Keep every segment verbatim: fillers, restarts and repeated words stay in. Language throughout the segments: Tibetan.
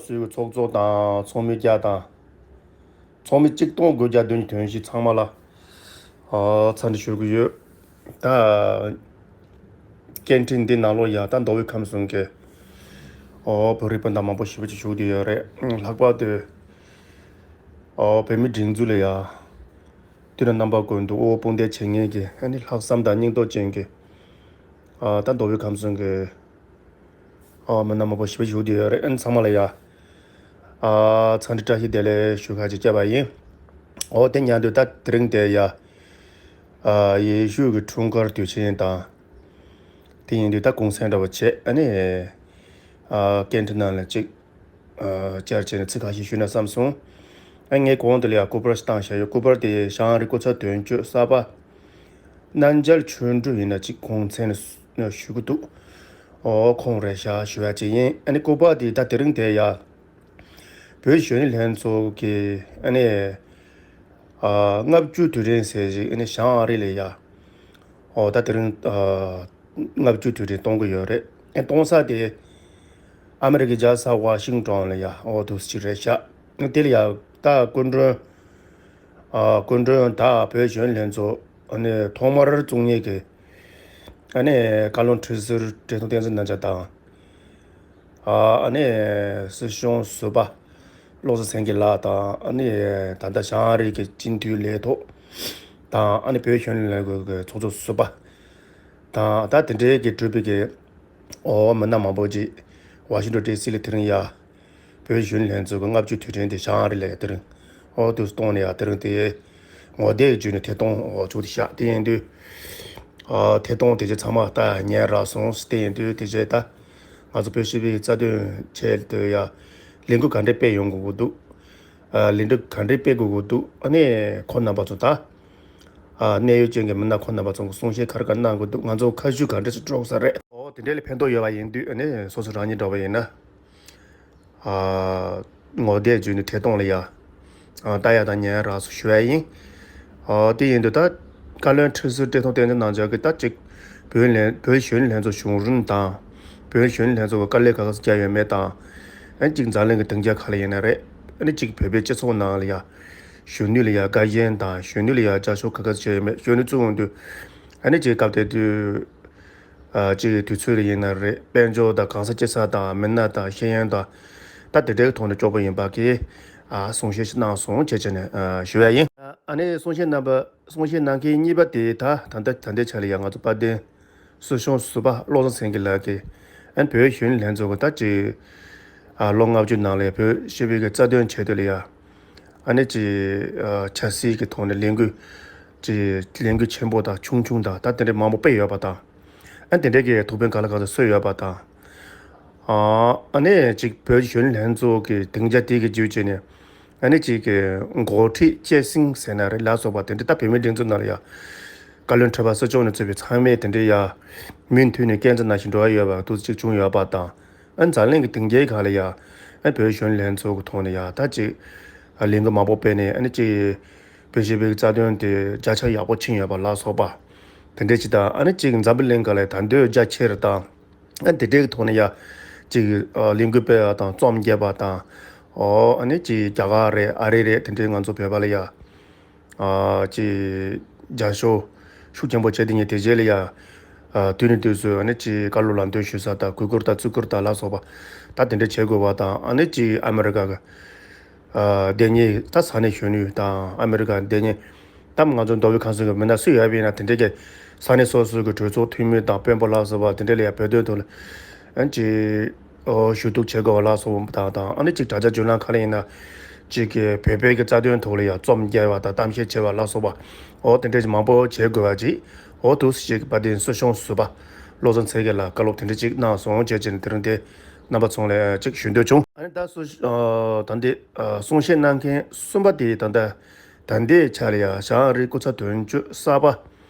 སུའི་ཚོགས་གཙོ་དང་ཚོགས་མི་བརྒྱ་དང་། ཚོགས་མི་གཅིག་སྟོང་དགུ་བརྒྱ་བདུན་ཅུ་དོན་བཞི་ཚང་མ་ལ་ཨ་འཚམས་འདྲི་ཞུ་གི་ཡོད། ད་སྐད་འཕྲིན་འདི་ནང་ལོགས་ཡ་ད་མདོ་དབུས་ཁམས་གསུམ་གྱི་ཨོ་བོད་རིགས་སྤུན་ཟླ་མང་པོ་ཞེ་པོ་ཅིག་བཞུགས་བསྡད་ཡོད་རེད། ལྷག་པར་དུ་ཨོ་བོད་མི་སྒྲིག་འཛུགས་ལ་ཡ་དུས་དང་རྣམ་པ་ཀུན་ཏུ་དབུ་འོག་དཔུང་འདེགས་བྱེད་མཁན་གྱི་ཨ་ནི་ལྷག་བསམ་དང་སྙིང་སྟོབས་ཅན་གྱི་ཨ་ད་མདོ་དབུས་ཁམས་གསུམ་གྱི་ཨ་མི་སྣ་མང་པོ་ཞེ་པོ་བཞུགས་བསྡད་ཡོད་རེད། ཨ་ནི་ཚང་མ་ལ་ཡ་ཨ་འཚམས་འདྲི་བཀྲ་ཤིས་བདེ་ལེགས་ཞུ་ཁ་ཅིག་བསྐྱལ་བ་ཡིན། ཨོ་དེ་མཉམ་དུ་ད་དེ་རིང་དེ་ཡ་ཨ་ཡེ་ཤུ་གི་འཁྲུངས་སྐར་དུས་ཆེན་དང་དེ་ཡིན་དུས་ད་གུང་སེང་འདྲ་བོ་བྱས། ཨ་ནི་ཨ་སྐད་འཕྲིན་ནང་ལ་ཅིག་ཨ་བཅར་བྱས་ནས་ཚིག་ཁ་ཤས་ཞུས་ན་བསམ་སོང་། ཨ་ངས་གོང་དུ་ལ་ཡ་སྐུ་པར་ཞིག་བཏང་བཞག་ཡོད། སྐུ་པར་དེ་ཞང་རི་སྐུ་ཚབ་དོན་གཅོད་གསར་པ་རྣམ་རྒྱལ་ཆོས་སྒྲོན་ཡིན་ན་ཅིག་གུང་སེང་ཞུ་གི་འདུག་ཨོ་ཁོང་རེད་ཤག་ཞུ་ཡ་ཅིག་ཡིན། ཨ་ནི་སྐུ་པར་དེ་ད་དེ་རིང་དེ་ཡ་བོད་གཞོན་ནུ་ལྷན་ཚོགས་ཀྱི་ཨ་ནི་ཨ་ལྔ་བཅུ་དུས་དྲན་ཟེར་ཞིག་ཨ་ནི་ཞང་ཨ་རི་ལ་ཡ་ཨོ་ད་དེ་རིང་ཨ་ལྔ་བཅུ་དུས་དྲན་གཏོང་གི་ཡོད་རེད། ཨ་གཏོང་ས་དེ་ཨ་མི་རི་ཀའི་རྒྱལ་ས་ཝ་ཤིང་ཏོན་ལ་ཡ་ཨོ་འདུག་སེ་ཅིག་རེད་ཤག་དེ་ལ་ཡ་ད་སྐུ་མགྲོན་ཨ་སྐུ་མགྲོན་ད་བོད་གཞོན་ལྷན་ཚོགས་ཨ་ནི་ཐོག་མར་བཙུགས་མཁན་གྱི་ཨ་ནི་བཀའ་བློན་ཁྲི་ཟུར་བཀྲས་མཐོང་བསྟན་འཛིན་རྣམ་རྒྱལ་དང་། ཨ་ཨ་ནི་སྲིད་སྐྱོང་ཟུར་པ་བློ་བཟང་སེང་གེ་ལགས་དང་། ཨ་ནི་ད་ལྟ་ཞང་ཨ་རི་གི་སྤྱི་འཐུས་ལས་ཐོག་དང་། ཨ་ནི་བོད་གཞོན་ནུ་ལྷན་ཚོགས་ཀྱི་ཚོགས་གཙོ་ཟུར་པ་དང་། ད་དེ་འདྲའི་གི་གྲུབ་པའི་གི་ཨོ་མི་སྣ་མང་པོ་ཅིག་ཝ་ཤིང་ཏོན་ཌི་སི་ལ་དེ་རིང་ཡ་བོད་གཞོན་ལྷན་ཚོགས་ཀྱི་ལྔ་བཅུ་དུས་དྲན་དེ་ཞང་ཨ་རི་ལ་ཡ་དེ་རིང་ཨོ་དུ་གཏོང་ནས་ཡ་དེ་རིང་དེ་ངོ་དེབ་བརྒྱུད་ནས་ཐད་གཏོང་ཨོ་བྱུང་དེ་ཤག་དེ་ཡིན་དུས་ཨ་ཐད་གཏོང་དེ་རྗེས་ཚང་མ་ལྟ་ཉན་རག་སོང་། དེ་ཡིན་དུས་དེ་རྗེས་ད་ང་ཚོ་བོད་སྤྱི་པའི་རྩ་དོན་ཆེད་དུ་ཡ་ལས་འགུལ་ག་འདྲས་སྤེལ་ཡོང་དགོས་ཀྱི་འདུག་ཨ་ལས་འགུལ་ག་འདྲས་སྤེལ་དགོས་ཀྱི་འདུག་ཨ་ནི་ཁོང་རྣམ་པ་ཚོ་ད་ཨ་གནད་ཡོད་ཅན་གྱི་མི་སྣ་ཁོང་རྣམ་པ་ཚོ་གི་གསུང་བཤད་ག་རེ་ག་གནང་དགོས་འདུག་ང་ཚོ་ཁ་ཤུ་ག་འདྲས་སུ་སྒྲོག་ས་རེད། ཨོ་དེ་འདྲས་ལ་ཕན་ཐོགས་ཡོད་པ་ཡིན་དུས་ཨ་ནི་སོ་སོ་རང་ཉིད་འདྲ་བ་ཡིན་ན། ཨ་ངོ་དེབ་བརྒྱུད་ནས་ཐད་གཏོང་ལ་ཡ་ཨ་ལྟ་ཡ་དང་ཉན་ཡ་རག་སོང་ཞུ་ཡ་ཡིན། ཨ་དེ་ཡིན་དུས་ད་བཀའ་བློན་ཁྲི་ཟུར་བཀྲས་མཐོང་བསྟན་འཛིན་རྣམ་རྒྱལ་གྱིས་ད་ཅིག་བོད་ལྷན་བོད་གཞོན་ལྷན་ཚོགས་བྱུང་རིམ་དང་། བོད་གཞོན་ལྷན་ཚོགས་ཀྱི་དཀའ་ལས་ག་ག་ཚོད་བརྒྱབ་ཡོད་མེད་དང་། ཨ་ཅིག་འཛམ་གླིང་གི་སྡིངས་ཆ་ཁག་ལ་ཡིན་ན་རེད། ཨ་ནི་ཅིག་བོད་པའི་སྤྱི་ཚོགས་ནང་ལ་ཡ་གཞོན་ནུ་ལ་ཡ་དགའ་ཞེན་དང་གཞོན་ནུ་ལ་ཡ་རྒྱབ་སྐྱོར་ག་ག་ཚོད་བྱས་ཡོད་མེད། གཞོན་ནུ་བཙུགས་འོང་དུས་ཨ་ནི་ཅིག་སྐབས་དེ་དུས། ཨ་གཅིག་གི་དུས་ཚོད་ལ་ཡིན་ན་རེད། དཔལ་འབྱོར་དང་གང་ཟག་སྤྱི་ཚོགས་དང་མི་སྣ་དང་ཤེས་ཡོན་དང་ད་དེ་འདྲའི་ཐོག་ནས་སྐྱོ་པོ་ཡིན་པ་གི་ཨ་གསུང་བཤད་ཞིག་གནང་སོང་བྱས་བྱས་ནས་ཨ་ཞུ་ཡ་ཡིན། ཨ་ནི་གསུང་བཤད་རྣམ་པ་གསུང་བཤད་གནང་མཁན་གཉིས་པ་དེ་ད་ད་ལྟ་ད་ལྟའི་ཆ་ལ་ཡང་ང་ཚོ་དཔལ་ལྡན་སྲིད་སྐྱོང་ཟུར་པ་བློ་བཟང་སེང་གེ་ལགས་ཀྱིས་ཨ་ནི་བོད་གཞོན་ལྷན་ཚོགས་ཀྱི་ད་ཅིག་ཨ་ལོ་ལྔ་བཅུ་ནང་ལ་བོད་སྤྱི་པའི་གི་རྩ་དོན་ཆེད་དུ་ལ་ཡ། ཨ་ནི་ཅིག་ཨ་ཆབ་སྲིད་ཀྱི་ཐོག་ནས་ལས་འགུལ་ཅིག་ལས་འགུལ་ཆེན་པོ་དང་ཆུང་ཆུང་དང་ད་དེ་འདྲའི་མང་པོ་སྤེལ་ཡོད་པ་དང་། ཨ་དེ་འདྲའི་གི་ཐུགས་ཕན་ག་ལ་ག་ཚོད་གསོས་ཡོད་པ་དང་། ཨ་ཨ་ནི་ཅིག་བོད་གཞོན་ལྷན་ཚོགས་ཀྱི་སྡིངས་ཆ་དེ་གི་བརྒྱུད་བྱས་ནས་ཨ་ནི་ཅིག་གི་འགོ་ཁྲིད་སྐྱེད་སྲིང་ཟེར་ན་རེད་ལ་སོགས་པ་དེ་འདྲ་ད་བོད་མིའི་སྒྲིག་འཛུགས་ནང་ལ་ཡ་བཀའ་བློན་ཁྲི་པ་སྲིད་སྐྱོང་ནས་གཙོས་པའི་ཚང་མས་དེ་འདྲའི་ཡ་མུ་མཐུད་ནས་སྐས་འཛེག་ནང་བཞིན་འགྲོ་ཡ་ཡོད་པ་འདུག་ཅིག་བྱུང་ཡོད་པ་དང་། ཨ་འཛམ་གླིང་གི་སྡིངས་ཆའི་ཁག་ལ་ཡ་ཨ་བོད་གཞོན་ལྷན་ཚོགས་ཀྱི་ཐོག་ནས་ཡ་ད་ཅིག་ཨ་ལས་འགུལ་མང་པོ་སྤེལ་ནས་ཨ་ནི་ཅིག་བོད་སྤྱི་པའི་རྩ་དོན་དེ་བརྒྱ་ཆ་ཡག་པོ་ཕྱིན་ཡོད་པ་ལ་སོགས་པ་དེ་འདྲས་ཅིག་དང་། ཨ་ནི་ཅིག་འཛམ་བུ་གླིང་སྒང་ལ་ད་འདོད་རྒྱ་ཆེ་རུ་དང་། ཨ་དེ་འདྲས་ཀྱི་ཐོག་ནས་ཡ་ཅིག་ཨ་ལས་འགུལ་སྤེལ་བ་དང་རྩོམ་རྒྱབ་པ་དང་། ཨོ་ཨ་ནི་ཅིག་རྒྱ་གར་རེད། ཨ་རི་རེད། དེ་འདྲས་ང་ཚོ་བོད་པ་ལ་ཡ། ཨ་ཅིག་རྒྱབ་སྐྱོར་ཤུགས་ཆེན་པོ་བྱས་ཏེ་ཉིད་དེ་རྗེས་ལ་ཡ། ཨ་དུས་ནས་དུས་སུ་ཨ་ནི་ཅིག་བཀའ་སློབ་ལམ་སྟོན་ཞུ་ས་དང་གུས་བཀུར་དང་བརྩི་བཀུར་དང་ལ་སོགས་པ་ད་དེ་འདྲ་བྱེད་དགོས་པ་དང་། ཨ་ནི་ཅིག་ཨ་མི་རི་ཀ་གི་ཨ་སྡོད་མཁན་ད་ས་གནས་གཞོན་ནུ་དང་ཨ་མི་རི་ཀ་སྡོད་མཁན་ད་ང་ཚོ་མདོ་དབུས་ཁམས་གསུམ་གྱི་མི་སྣ་སུ་ཡོད་པ་ཡིན་ན་དེ་འདྲ་གི་ས་གནས་སོ་སོ་གི་གྲོས་ཚོགས་འཐུས་མི་དང་དཔོན་པོ་ལ་སོགས་པ་དེ་འདྲ་ལ་ཡ་བོད་དོན་ཐོག་ལ་ཨ་ནི་ཅིག་ཨོ་ཞུ་གཏུག་བྱེད་དགོས་པ་ལ་སོགས་པ་དང་དང་། ཨ་ནི་གཅིག་དྲ་རྒྱ་བརྒྱུད་ལམ་ཁག་ལ་ཡིན་ན་གཅིག་གི་བོད་པའི་གི་རྩ་དོན་ཐོག་ལ་ཡང་རྩོམ་རྒྱག་པ་དང་གཏམ་བཤད་བྱེད་པ་ལ་སོགས་པ་ཨོ་དེ་འདྲ་ཞིག་མང་པོ་བྱེད་དགོས་པ་ཅིག་ཨོ་དུས་སུ་ཅིག་དཔལ་ལྡན་སྲིད་སྐྱོང་ཟུར་པ་བློ་བཟང་སེང་གེ་ལགས་བཀའ་སློབ་དེ་འདྲ་ཅིག་གནང་སོང་བྱས་བྱས་ནས་དེ་རིང་དེ་རྣམ་པ་ཚོ་ལ་ཅིག་ཞུ་འདོད་བྱུང་། ཨ་ནི་ད་སུ་ཨ་ད་འདི་ཨ་གསུང་བཤད་གནང་མཁན་གསུམ་པ་དེ་ད་ལྟ་ད་ལྟའི་ཆ་ལ་ཡང་ཞང་ཨ་རིའི་སྐུ་ཚབ་དོན་གཅོད་གསར་པ།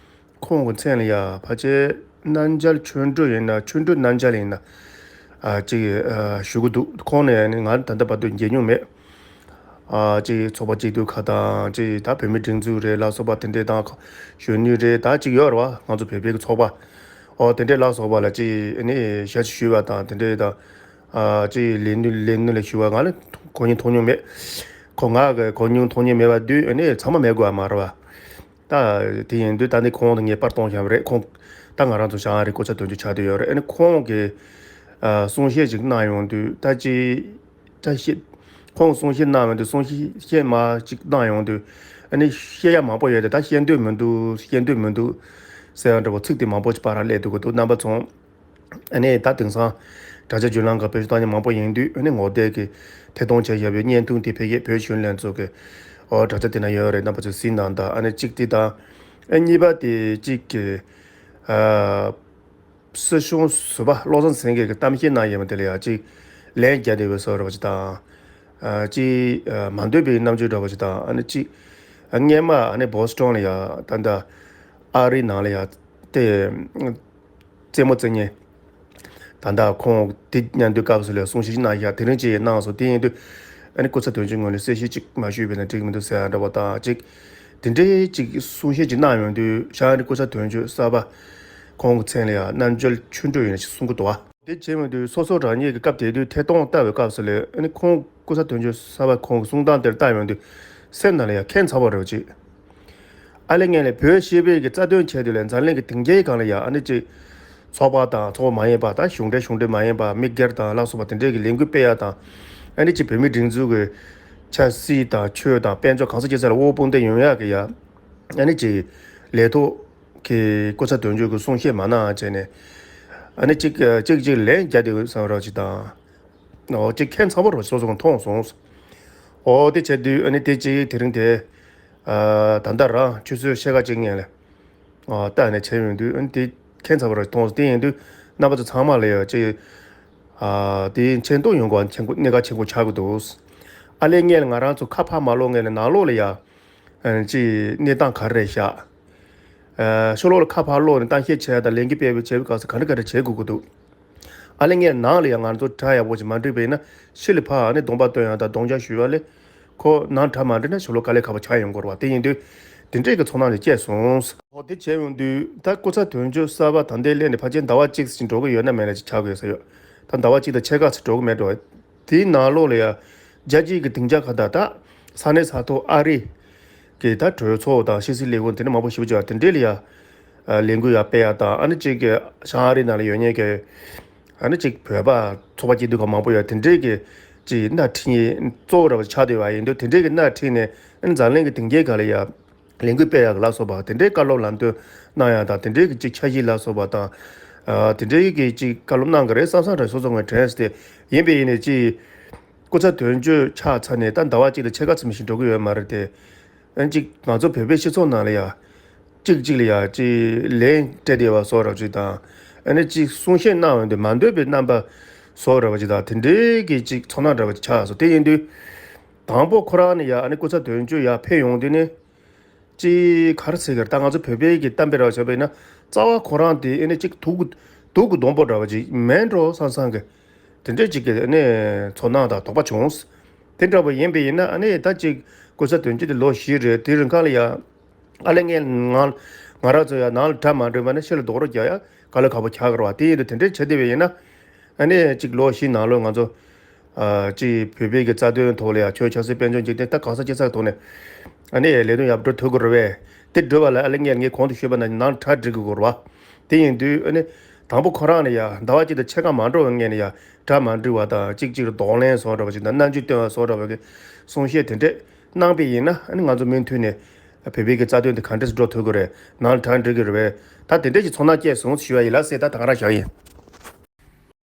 ཁོང་གི་མཚན་ལ་ཡ་ཕལ་ཆེར་རྣམ་རྒྱལ་ཆོས་སྒྲོན་ཡིན་ན་ཆོས་སྒྲོན་རྣམ་རྒྱལ་ཡིན་ན་ཨ་ཅིག་ཨ་ཞུ་གི་འདུག་ཁོང་ནས་ནི་ང་ད་ལྟ་བར་དུ་མཇལ་མྱོང་མེད། ཨ་ཅིག་ཚོགས་པ་གཅིག་སྡུད་ཁག་དང་ཅིག་ད་བོད་མི་སྒྲིག་འཛུགས་རེད་ལ་སོགས་པ་དེ་འདྲས་དང་གཞོན་ནུ་རེད་ད་ཅིག་ཡོད་རེད་བ། ང་ཚོ་བོད་པའི་གི་ཚོགས་པ་ཨོ་དེ་འདྲས་ལ་སོགས་པ་ལ་ཅིག་ཨ་ནི་ཞལ་ཆེ་ཞུས་པ་དང་དེ་འདྲས་དང་ ཨ་ཅིག་ལས་ནུས་ལས་ནུས་ལ་ཞུ་བ། ང་ལ་གོ་མྱོང་མཐོང་མྱོང་མེད། ཁོ་ང་གི་གོ་མྱོང་མཐོང་མྱོང་མེད་པ་དུས་ཨ་ནི་ཚང་མ་མེད་དགོས་པ་མ་རེད་བ། ད་དེ་ཡིན་དུས་ད་ནི་ཁོང་དང་ངས་པར་གཏོང་བཞག་པ་རེད། ཁོང་ད་ང་རང་ཚོ་ཞང་ཨ་རིའི་སྐུ་ཚབ་དོན་གཅོད་ཆགས་བསྡད་ཡོད་རེད། ཨ་ནི་ཁོང་གིས་ཨ་གསུང་བཤད་ཅིག་གནང་ཡོང་དུས་ད་ཅི་ད་བཤད་ཁོང་གསུང་བཤད་གནང་ཡོང་དུས་གསུང་བཤད་མ་ཅིག་གནང་ཡོང་དུས་ཨ་ནི་བཤད་ཡ་མང་པོ་ཡོད་དེ། ད་བཤད་འདོད་མི་འདུག་བཤད་འདོད་མི་འདུག་ཟེར་ཡ་འདྲ་པོ་ཚིག་དེ་མང་པོ་ཅིག་པར་སླེབས་འདུག་གི་འདུག་རྣམ་པ་ཚོ། ཨ་ནི་ད་དེང་སང་དྲ་རྒྱ་བརྒྱུད་ལམ་ཁག་བེད་སྤྱོད་བཏང་མཁན་མང་པོ་ཡིན་དུས། ཨ་ནི་ངོ་དེབ་ཀྱི་ཐད་གཏོང་བྱས་བཞག་པའི་བརྙན་ཐུང་དེ་ཕ་གིའི་བོད་གཞོན་ལྷན་ཚོགས་ཀྱི་ཨོ་དྲ་རྒྱ་དེ་ན་ཡོད་རེད། རྣམ་པ་ཚོས་གཟིགས་གནང་དང་། ཨ་ནི་གཅིག་དེ་དང་། ཨ་གཉིས་པ་དེ་གཅིག་གི་ཨ་སྲིད་སྐྱོང་ཟུར་པ་བློ་བཟང་སེང་གེ་གི་གཏམ་བཤད་གནང་ཡོད་པ་དེ་ལ་ཡང་གཅིག་ལན་རྒྱག་བསྡད་པའི་བཟོ་འདྲ་པོ་ཅིག་དང་། ཨ་གཅིག་ཨ་མ་འདོད་པའི་རྣམ་འགྱུར་འདྲ་པོ་ཅིག་དང་། ཨ་ནི་གཅིག་ཨ་སྔས་མ་ཨ་ནི་བོ་སི་ཊོན་ལ་ཡང་ད་ལྟ་ཨ་རིའི་ནང་ལ་ཡང་དེ་རྩེད་མོ་རྩེ་མཁན། ད་ལྟ་ཁོང་དེ་མཉམ་དུ་སྐབས་སུ་ལ་གསུང་བཤད་ཅིག་གནང་ཡ། དེ་རིང་ཅིག་གནང་སོང་། དེ་ཡིན་དུས་ཨ་ནི་སྐུ་ཚབ་དོན་གཅོད་ངོས་ནས་གསལ་བཤད་ཅིག་མ་ཞུས་པ་ཡིན་ན་འགྲིག་མི་འདུག་ཟེར་ཡ་འདྲ་པོ་དང་། ཅིག་དེ་འདྲའི་ཅིག་གསུང་བཤད་ཅིག་གནང་ཡོང་དུས་ཞང་ཨ་རིའི་སྐུ་ཚབ་དོན་གཅོད་གསར་པ་ཁོང་གི་མཚན་ལ་ཡ་རྣམ་འགྱུར་ཆོས་སྒྲོན་ཡིན་ན་ཅིག་གསུང་གི་འདུག་བ། དེ་བྱས་ཡོང་དུས་སོ་སོ་རང་ཉིད་ཀྱི་སྐབས་དེ་དུས་ཐད་གཏོང་ལྟ་བའི་སྐབས་སུ་ལ་ཨ་ནི་ཁོང་སྐུ་ཚབ་དོན་གཅོད་གསར་པ་ཁོང་གི་གསུང་སྟངས་དེར་ལྟ་ཡོང་དུས་སེམས་ནང་ལ་ཡ་ཁྱད་མཚར་པོ་རེད་པ་ཅིག་ཨ་ལེ་ངས་ལས་བོད་སྤྱི་པའི་གི་རྩ་དོན་ཆེད་དུ་ལས་འཛམ་གླིང་གི་སྡིངས་ཆའི་སྒང་ལ་ཡ་ཨ་ནི་ཅིག་ཚོགས་པ་དང་ཚོགས་པ་མ་ཡིན་པ་དང་གཞུང་འབྲེལ་གཞུང་འབྲེལ་མ་ཡིན་པ་མི་སྒེར་དང་ལ་སོགས་པ་དེ་འདྲའི་གི་ལས་འགུལ་སྤེལ་ཡ་དང་། ཨ་ནི་ཅིག་བོད་མིའི་སྒྲིག་འཛུགས་ཀྱི་ཆབ་སྲིད་དང་ཆོས་དང་དཔལ་འབྱོར་གང་ས་ཅི་ས་ལ་དབུ་དཔུང་སྡེ་ཡོང་ཡ་གི་ཡ་ཨ་ནི་ཅིག་ལས་ཐོག་གི་སྐུ་ཚབ་དོན་གཅོད་ཀྱི་གསུང་བཤད་མ་གནང་བྱས་ནས་ཨ་ནི་ཅིག་ཅིག་ཅིག་ལན་རྒྱག་བསྡད་ཡོད་བསམ་རོགས་ཅིག་དང་། འོ་ཅིག་ཁྱད་མཚར་པོ་རོ་སོ་སོ་གང་མཐོང་སོང་། འོ་དེ་བྱས་དུས་ཨ་ནི་དེ་ཅིག་དེ་རིང་དེ་ཨ་ད་ལྟ་རང་ཆུ་ཚོད་ཕྱེད་ཀ་ཅིག་སྔོན་ལ་ཨ་ལྟ་ནས་བྱས་ཡོང་དུས་ཨ་ནི་དེ་ཁྱད་མཚར་པོ་རོ་མཐོང་སོང་། དེ་ཡིན་དུས་རྣམ་པ་ཚོ་ཚང་མ་ལ་ཡ་ཅིག་ཨ་དེ་མཁྱེན་རྟོགས་ཡོང་དགོས་ཆེན་པོ་གནད་འགག་ཆེན་པོ་ཆགས་ཀྱི་འདུག་ཨ་ལེ་ངས་ལ་ང་རང་ཚོ་ཁ་ཕར་མ་ལོག་སྔོན་ལ་ནང་ལོགས་ལ་ཡ་ཨ་ཅིག་གནས་སྟངས་ག་རེ་རེད་ཤག་ཨ་ཕྱི་ལོགས་ལ་ཁ་ཕར་ལོག་ནས་གཏམ་བཤད་བྱས་དང་ལས་འགུལ་སྤེལ་བའི་བྱེད་པའི་སྐབས་སུ་ག་འདྲ་ག་འདྲ་བྱེད་དགོས་ཀྱི་འདུག་ཨ་ལེ་ངས་ནང་ལ་ཡང་ང་ཚོ་གྲ་ཡག་པོ་ཞིག་མ་འགྲིག་པ་ཡིན་ན་ཕྱི་ལ་ཕར་ནས་གདོང་པ་སྟོན་ཡ་དང་གདོང་རྒྱག་ཞུ་བ་ལས་ཁོ་ནང་གྲ་མ་འགྲིག་ན་ཕྱི་ལོགས་དཀའ་ལས་ཁག་པོ་ཆགས་ཡོང་གི་རེད་བ། དེ་ཡིན་དུས་དེ་འདྲས་ཀྱི་ཚོར་སྣང་ཞིག་སྐྱེས་སོང་། ཨོ་དེ་བྱས་ཡོང་དུས་ད་སྐུ་ཚབ་དོན་གཅོད་གསར་པ་ད་ལྟའི་སླེབས་ནས་ཕལ་ཆེར་ཟླ་བ་གཅིག་ཙམ་འགྲོ་གི་ཡོད་ན་མེད་ན་ཅིག་ཆགས་ཀྱི་ཡོད་ས་ཡོད། ད་ཟླ་བ་གཅིག་དང་ཕྱེད་ཀ་ཙམ་འགྲོ་གི་མེད་འགྲོ། དེའི་ནང་ལོགས་ལ་ཡ་རྒྱལ་སྤྱིའི་གི་སྡིངས་ཆ་ཁག་དང་ད་ས་གནས་ས་ཐོག་ཨ་རི་གི་ད་གྲོས་ཚོགས་དང་ཕྱི་སྲིད་ལས་ཁུངས་དེ་འདྲ་མང་པོ་ཞེ་པོ་ཅིག་དེ་འདྲས་ལ་ཡ་ཨ་ལས་འགུལ་ཡ་སྤེལ་ཡ་དང་། ཨ་ནི་གཅིག་གི་ཞང་ཨ་རི་ནང་ལ་ཡོད་མཁན་གི་ཨ་ནི་གཅིག་བོད་པ་ཚོགས་པ་སྐྱིད་སྡུག་ག་མང་པོ་ཡོད། དེ་འདྲས་གི་གཅིག་སྣེ་ཁྲིད་མཁན་གཙོ་བོ་འདྲ་པོ་ཆགས་བསྡད་པ་ཡིན་དུས། དེ་འདྲས་གི་སྣེ་ཁྲིད་ནས་ཨ་ནི་འཛམ་གླིང་གི་སྡིངས་ཆའི་སྒང་ལ་ཡ་ལས་འགུལ་སྤེལ་ཡག་ལ་སོགས་པ་དེ་འདྲའི་བཀའ་སློབ་ལམ་སྟོན་གནང་ཡག་དང་། དེ་འདྲའི་གི་ཅིག་འཆར་གཞི་ལ་སོགས་པ་དང་། ཨ་དེ་འདྲའི་གི་ཅིག་བཀའ་སློབ་གནང་གི་རེད་བསམ་བསམ་རེད། སོ་སོ་ངོས་དྲན་སྟེ་ཡིན་པས་ཡིན་ནས་ཅིག་སྐུ་ཚབ་དོན་གཅོད་ཆགས་ཚར་ནས་ད་ཟླ་བ་གཅིག་དང་ཕྱེད་ཀ་ཙམ་ཞིག་འགྲོ་གི་ཡོད་མ་རེད་དེ། ཨ་ཅིག་ང་ཚོ་བོད་པའི་སྤྱི་ཚོགས་ནང་ལ་ཡ་གཅིག་གཅིག་ལ་ཡ་ཅིག་ལན་སྤྲད་བསྡད་པ་བཟོ་འདྲ་ཅིག་དང་། ཨ་ནི་ཅིག་གསུང་བཤད་གནང་འོང་དུས་མ་འདོད་པའི་རྣམ་པ་བཟོ་འདྲ་ཅིག་དང་། དེ་འདྲའི་གི་ཅིག་ཚོར་སྣང་འདྲ་ཅིག་ཆགས་སོང་། དེ་ཡིན་དུས་དང་པོ་ཁོ་རང་ནས་ཡ་ཨ་ནི་སྐུ་ཚབ་དོན་གཅོད་ཡར་ཕེབས་ཡོང་དུས་ནས། ཅིག་ག་རེ་ཟེར་གི་རེད། ད་ང་ཚོ་བོད་པའི་གི་གཏམ་དཔེ་འདྲ་བ་བྱས་པ་ཡིན་ན། རྩ་བ་ཁོ་རང་དེ་ཨེ་ནི་ཅིག་དུག་གི་དུག་གི་སྡོང་པོ་འདྲ་བ་ཅིག་མིན་འགྲོ་བསམ་བསམ་གི་དེ་འདྲའི་ཅིག་གི་ཨེ་ནི་ཚོར་སྣང་དང་དོགས་པ་བྱུང་། དེ་འདྲ་བ་ཡིན་པ་ཡིན་ན་ཨ་ནི་ད་ཅིག་སྐུ་ཚབ་དོན་གཅོད་དེ་ལོ་བཞི་རེད། དེ་རིང་ཁ་ལ་ཡ་ཨ་ལེ་ངས་ང་ང་རང་ཚོ་ཡ་ནང་ལ་གྲ་མ་འགྲིག་པ་ན་ཕྱི་ལ་རྡོག་རོ་རྒྱག་ཡ་དཀའ་ལས་ཁག་པོ་ཆགས་ཀྱི་རེད་བ། དེ་ཡིན་དུས་དེ་འདྲའི་བྱེད་བསྡད་པ་ཡིན་ན། ཨ་ནི་གཅིག་ལོ་བཞི་ནང་ལོགས་ང་ཚོ་ཨ་གཅིག་བོད་པའི་གི་རྩ་དོན་ཐོག་ལ་ཡང་ཆོས་ཆབ་སྲིད་དཔལ་འབྱོར་འཇིག་རྟེན་ད་གང་ས་ཅི་ས་ཐོག་ནས་ཨ་ནི་ལས་དོན་ཡག་པོ་འགྲོ་ཐུབ་ཀྱི་རེད་པས། དེ་འགྲུབ་པ་ལ་ཨ་ལེ་ངས་ངས་གོང་དུ་ཞུས་པ་ནང་བཞིན་ནང་གྲ་སྒྲིག་དགོས་རེད་པ། དེ་ཡིན་དུས་ཨ་ནི་དང་པོ་ཁོ་རང་ནས་ཡ་ཟླ་བ་གཅིག་དང་ཕྱེད་ཀ་མ་འགྲོ་བའི་སྔོན་ནས་ཡ་གྲ་མ་འགྲིག་པ་དང་། གཅིག་གཅིག་ལ་གདོང་ལེན་བཟོ་འདྲ་བ་ཅིག་དང་། རྣམ་འགྱུར་སྟོན་པ་བཟོ་འདྲ་བ་གི་གསུང་བཤད་དེ་འདྲས་གནང་པ་ཡིན་ན། ཨ་ནི་ང་ཚོ་མུ་མཐུད་ནས་བོད་པའི་གི་རྩ་དོན་དེ་ག་འདྲས་སེ་འགྲོ་ཐུབ་ཀྱི་རེད། ནང་ལ་གྲ་འགྲིག་གི་རེད་པས། ད་དེ་འདྲས་ཀྱི་ཚོར་སྣང་སྐྱེས་སོང་ཞུ་བ་ཡིན་ལགས་སེ། ད་ད་ག་རང་བཞག་ཡིན།